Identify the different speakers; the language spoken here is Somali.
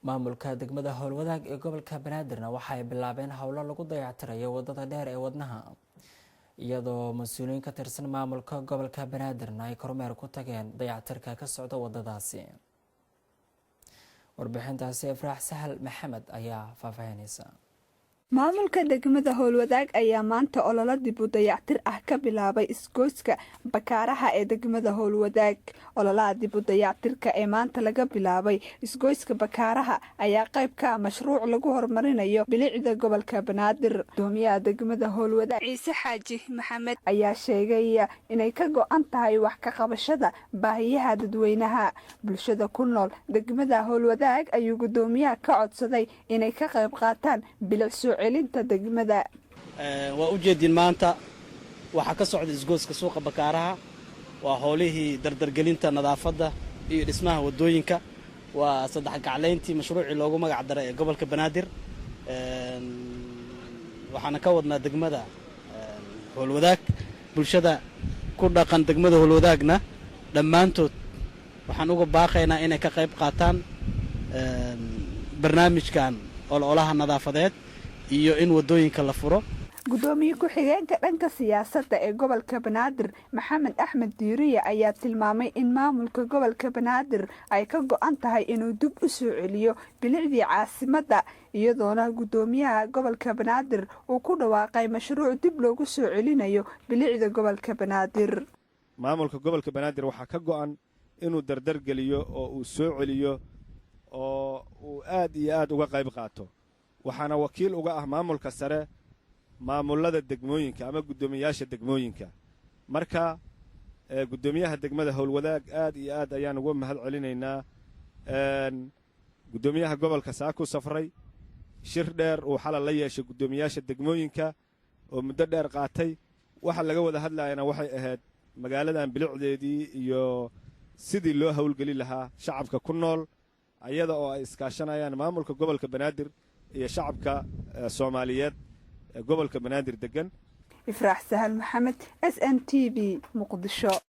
Speaker 1: Maamulka degmada Howlwadaag ee gobolka Banaadirna waxa ay bilaabeen howlo lagu dayactirayo wadada dheer ee Wadnaha, iyadoo mas-uuliyiin ka tirsan maamulka gobolka Banaadirna ay kormeer ku tageen dayactirka ka socda wadadaasi. Warbixintaasi Ifraax Sahal Maxamed ayaa faahfaahinaysa.
Speaker 2: Maamulka degmada Howlwadaag ayaa maanta ololo dib u dayactir ah ka bilaabay isgoyska Bakaaraha ee degmada Howlwadaag. Ololaha dib u dayactirka ee maanta laga bilaabay isgoyska Bakaaraha ayaa qayb ka ah mashruuc lagu horumarinayo bilicda gobolka Banaadir. Gudoomiyaha degmada Howlwadaag, Ciise Xaaji Maxamed, ayaa sheegay inay ka go-an tahay wax ka qabashada baahiyaha dadweynaha. Bulshada ku nool degmada Howlwadaag ayuu gudoomiyaha ka codsaday inay ka qayb qaataan bilic soo celinta degmada.
Speaker 3: Waa u jeediin, maanta waxaa ka socda isgooska suuqa Bakaaraha waa howlihii dardargelinta nadaafadda iyo dhismaha waddooyinka. Waa saddex gaclayntii mashruucii loogu magac daray ee gobolka Banaadir. Waxaana ka wadnaa degmada Howlwadaag. Bulshada ku dhaqan degmada Howlwadaagna dhammaantood waxaan uga baaqaynaa inay ka qayb qaataan barnaamijkan ololaha nadaafadeed iyo in waddooyinka la furo.
Speaker 2: Gudoomiye ku-xigeenka dhanka siyaasadda ee gobolka Banaadir, Maxamed Axmed Diiriye, ayaa tilmaamay in maamulka gobolka Banaadir ay ka go-an tahay inuu dib u soo celiyo bilicdii caasimadda, iyadoona gudoomiyaha gobolka Banaadir uu ku dhawaaqay mashruuc dib loogu soo celinayo bilicda gobolka Banaadir.
Speaker 4: Maamulka gobolka Banaadir waxaa ka go'an inuu dardar geliyo oo uu soo celiyo oo uu aad iyo aad uga qayb qaato. Waxaana wakiil uga ah maamulka sare maamullada degmooyinka ama guddoomiyaasha degmooyinka. Marka guddoomiyaha degmada Howlwadaag aad iyo aad ayaan uga mahad celinaynaa. Guddoomiyaha gobolka saaku safray, shir dheer uu xalal la yeeshay guddoomiyaasha degmooyinka oo muddo dheer qaatay. Waxa laga wada hadlayana waxay ahayd magaaladan bilicdeedii iyo sidii loo howlgeli lahaa shacabka ku nool, ayada oo ay iskaashanayaan maamulka gobolka Banaadir iyo shacabka Soomaaliyeed ee gobolka Banaadir deggan.
Speaker 2: Ifraax Sahal Maxamed, SNTV, Muqdisho.